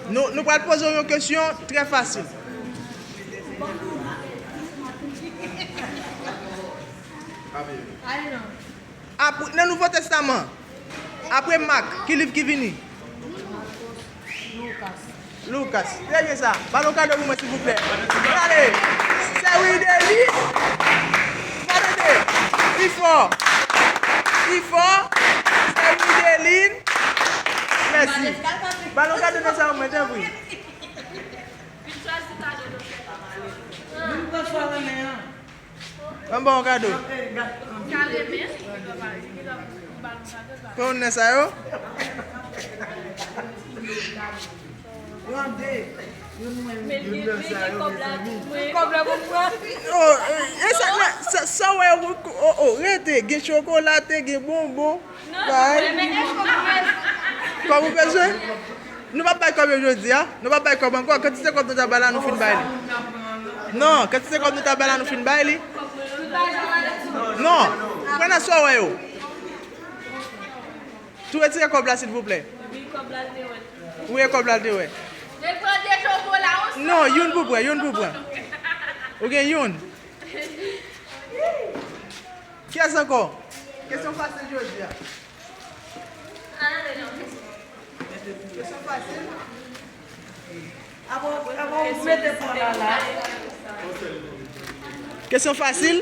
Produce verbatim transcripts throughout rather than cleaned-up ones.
Nou, nou pral poze w yon kesyon trè fasil. Apre, nan Nouvo Testaman, apre Mak, ki liv ki vini? Loukas. Trè byen sa. Ba l yon kado pou mwen, silvouplè. Ale. Sè Widelin. Ba tande. Pi fò. Pi fò. Sè Widelin. Mèsi. Ba l yon kado nan sa pou mwen, tanpri. Vin chwazi kado, doktè. Vin pran sa renmen an. Ban m ba w kado. Pran youn nan sa yo. Pran de. Youn nan sa yo, mezanmi. Oh, e sa, sa, sa w wè, oh, oh, rete, gen chokolate, gen bonbon. Bay. Kòb ou bezwen? Nou p ap bay kòb yo jodi a. Nou p ap bay kòb ankò. Kantite kòb nou ta bay la, nou fin bay li. Non, kantite kòb nou ta bay la, nou fin bay li. Non, pran nan sa w wè yo. Tou retire kòb la, silvouplè. Ou ye kòb la, l te wè. Non, youn pou pran, youn pou pran. Ou gen youn. Kiyès ankò? Kesyon fasil jodi a. Kesyon fasil. Kesyon fasil.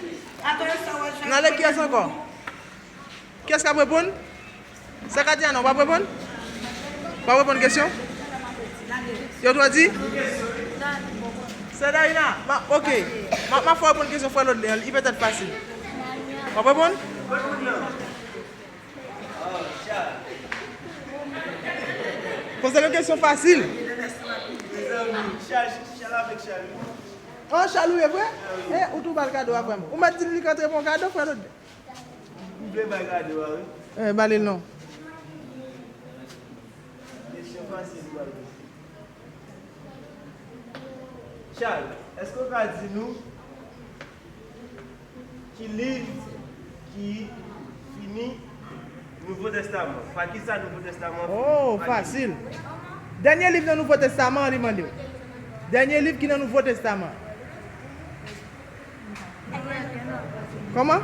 N ale, kiyès ankò? Kiyès k ap reponn? Sa ka di a non, w ap reponn? W ap reponn kesyon? Yo twò di? Sè Darina, ma, ok. Ma, ma fè w reponn kesyon frè Lodley an, li petèt fasil. W ap reponn? Poze l yon kesyon fasil. An, Chal ou ye vre? E, ou tou ba l kado a vrèman. Ou mèt di l li ka trè bon kado, frè Lodley. M vle bay kado a, wi. E, ba li l non. Kesyon fasil, m pral poze. Charles, èske w ka di nou ki liv ki fini Nouvo Testaman? Pa kisa Nouvo Testaman fini? Oh, fasil. Dènye liv nan Nouvo Testaman an, li mande w. Dènye liv ki nan Nouvo Testaman. Kòman?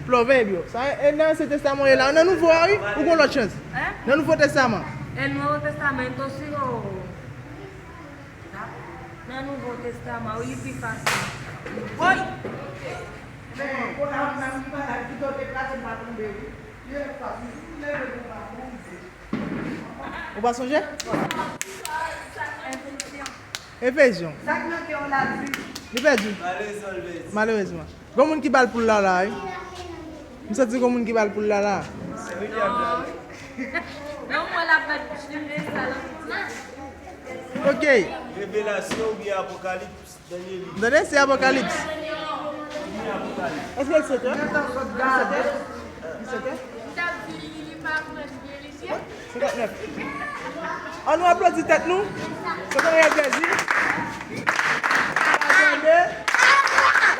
Pwovèb yo. Sa e nan Ansyen Testaman w ye la. Nan Nouvo a, wi. Ou gon lòt chans. Nan Nouvo Testaman. El Nuevo Testamento, si yo. Nan Nouvo Testaman, wi, li pi fasil. Woy! Ou pa sonje? Efezyon. Li pèdi. Malerezman. Gon moun ki ba l poul la la, wi. M santi gon moun ki ba l poul la la. Ok. Revelasyon oubyen Apokalips. Dènye liv. Tande, se Apokalips. Èske l sete? Li sete? Li sete? Senkant nèf. An nou aplodi tèt nou. Sa fè nou plezi. Tande.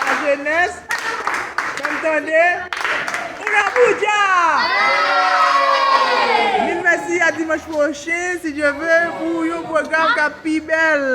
Lajenès. Fè m tande. Una bulla! Mil mèsi, a dimanch pwochen, si Dye ve, pou yon pwogram k ap pi bèl.